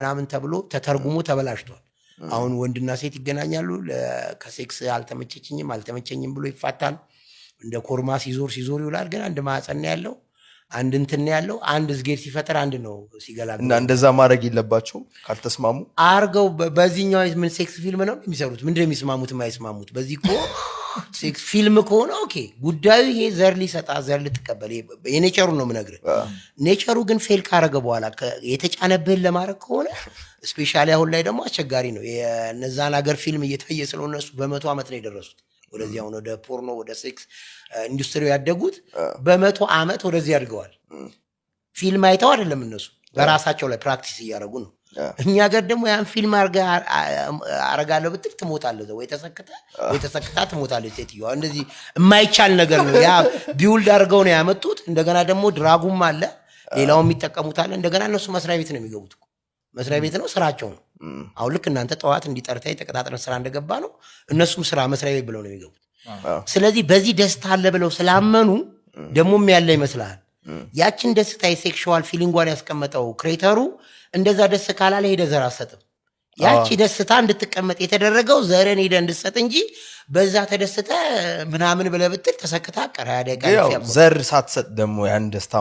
ምናምን ተብሎ ተተርጉሞ ተበላሽቷል። አሁን ወንድና ሴት ይገናኛሉ። ከ sex አልተመቸችኝም አልተመቸኝም ብሎ ይፋታል። እንደ ኮርማ ሲዞር ሲዞር ይውላል። ግን አንድ ማህፀን ነው ያለው፣ አንድ እንትን ነው ያለው። አንድ እዝጌር ሲፈጥር አንድ ነው ሲገላግል። እና እንደዛ ማድረግ የለባቸውም ካልተስማሙ። አርገው በዚህኛው ምን sex ፊልም ነው የሚሰሩት? ምንድን ነው የሚስማሙት የማይስማሙት? በዚህ እኮ sex ፊልም ከሆነ okay፣ ጉዳዩ ይሄ ዘር ሊሰጣ ዘር ልትቀበል የ nature ኡ ነው የምነግርህ። Nature ኡ ግን fail ካረገ በኋላ የተጫነብህን ለማድረግ ከሆነ especially አሁን ላይ ደግሞ አስቸጋሪ ነው። የነዛን ሀገር ፊልም እየታየ ስለሆነ እነሱ በ100 ዓመት ነው የደረሱት ወደዚህ። አሁን ወደ porno ወደ sex industry ው ያደጉት በ100 ዓመት ወደዚህ አድገዋል። ፊልም አይተው አይደለም፣ እነሱ በራሳቸው ላይ practice እያደረጉ ነው። እኛ ሀገር ደግሞ ያን ፊልም አረጋለሁ ብትል ትሞታለህ፣ ወይ ተሰክተ ወይ ተሰክታ ትሞታለች ሴትዮዋ። እንደዚህ የማይቻል ነገር ነው። ያ build አድርገው ነው ያመጡት። እንደገና ደግሞ drug ኡም አለ፣ ሌላውም የሚጠቀሙት አለ። እንደገና እነሱ መስሪያ ቤት ነው የሚገቡት እኮ። መስሪያ ቤት ነው ስራቸው ነው። አሁን ልክ እናንተ ጠዋት እንዲጠርታ የተቀጣጥረን ስራ እንደገባ ነው፣ እነሱም ስራ መስሪያ ቤት ብለው ነው የሚገቡት። ስለዚህ በዚህ ደስታ አለ ብለው ስላመኑ ደግሞም ያለ ይመስልሃል። ያችን ደስታ የ sexual feeling ጓን ያስቀመጠው creator ኡ እንደዛ ደስ ካላለ ሄደ ዘር አትሰጥም። ያቺ ደስታ እንድትቀመጥ የተደረገው ዘርን ሄደ እንድትሰጥ እንጂ በዛ ተደስተ ምናምን ብለህ ብትል ተሰክታ ቀር 20 ደቂቃ ግን ያው ልፊያ እኮ። ዘር ሳትሰጥ ደግሞ ያን ደስታ